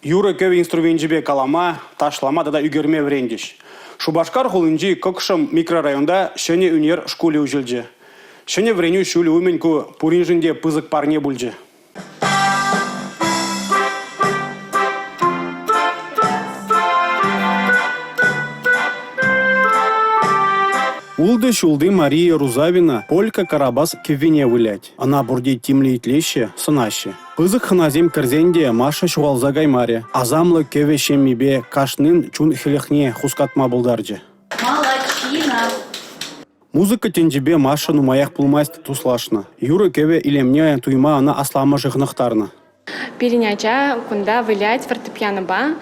Юрӑ-кӗвӗ инструменчӗпе калама, ташлама тата ӳкерме вӗрентӗҫ. Шупашкар хулинчи Кӑкшӑм микрорайонта ҫӗнӗ ӳнер шкулӗ уҫӑлчӗ. Ҫӗнӗ вӗренӳ ҫулӗ умӗн ку пуриншӗн те пысӑк парне пулчӗ. Ултӑ ҫулти Мария Рузавина полька карабас кӗввине вылять. Ӑна пурте тимлӗ итлеҫҫӗ, сӑнаҫҫӗ. Пысӑк хӑнасем кӗрсен те Маша ҫухалса каймарӗ, асамлӑ кӗвӗ ҫеммипе кашнин чун хӗлӗхне хускатма пултарчӗ. Молодчина! Музыка тӗнчипе Маша нумаях пулмасть туслашнӑ. Юрӑ-кӗвӗ илемне туйма ӑна асламӑшӗ хӑнӑхтарнӑ. Пирӗн ача кунта вылять фортепианопа.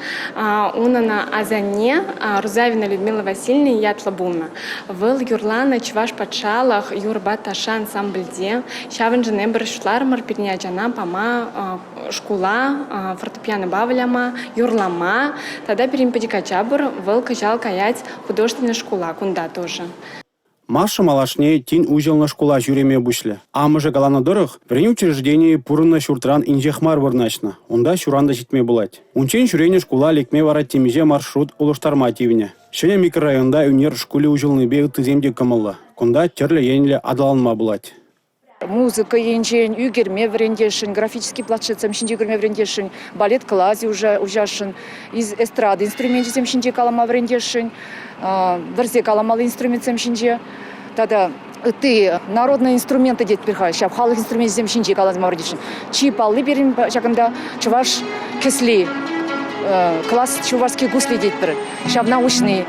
Унӑн асанне Рузавина Людмила Васильевна ятлӑ пулнӑ. Вӑл юрланӑ Чӑваш патшалӑх юрӑпа ташша ансамбльте. Ҫавӑншӑн эпир шутларӑмӑр пирӗн ачана пама шкула фортепианопа выляма, юрлама. Тата пирӗн пӗчӗк ача пур, вӑл кӑҫал каять художественнӑй шкула кунта тоже. Маша малашне тин уҫӑлнӑ шкула ҫӳреме пуҫлӗ. Амӑшӗ каланӑ тӑрӑх, вӗренӳ учрежденийӗ пурӑннӑ ҫуртран инҫех мар вырнаҫнӑ. Унта ҫуран та ҫитме пулать. Унччен ҫӳренӗ шкула лекме вара темиҫе маршрут улӑштарма тивнӗ. Ҫӗнӗ микрорайонта ӳнер шкулӗ уҫӑлнипе ыттисем те кӑмӑллӑ. Кунта тӗрлӗ енлӗ аталанма пулать. Музыка енчен ӳкерме вӗрентесшӗн, графический планшетсем ҫинче ӳкерме вӗрентесшӗн, балет класӗ уҫасшӑн, эстрада инструменчӗсем ҫинче калама вӗрентесшӗн, вӗрсе каламалли инструментсем ҫинче тата ытти народные инструменты тетпӗр-ха, ҫав халӑх инструменчӗсем ҫинче калама вӗрентесшӗн. Чи палли пирӗн ҫакӑнта чӑваш кӗсли, класс чувашские гусли тетпӗр, ҫавна уҫни.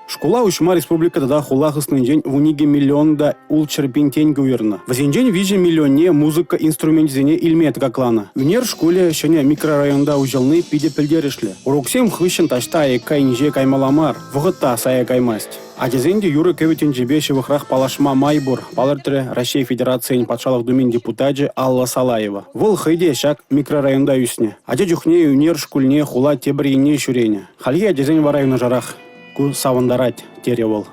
Шкула уҫма республика тата хула хыснинчен 12 миллион та 600 пин тенкӗ уйӑрнӑ. Вӗсенчен 3 миллионне музыка инструменчӗсене илме тӑкакланӑ. Ӳнер шкулӗ ҫӗнӗ микрорайонта уҫӑлни питӗ пӗлтерӗшлӗ. Уроксем хыҫҫӑн таҫта аякка инҫе каймалла мар, вӑхӑт та сая каймасть. Ачасен те юрӑ-кӗвӗ тӗнчипе ҫывӑхрах паллашма май пур, палӑртрӗ Раҫҫей Федерацийӗн Патшалӑх Думин депутачӗ Алла Салаева. Вӑл хӑй те ҫак микрорайонта ӳснӗ. Ача чухне ӳнер шкулне хула тепӗр енне ҫӳренӗ. Хальхи ачасен вара юнашарах. Ку савӑнтарать, терӗ вӑл.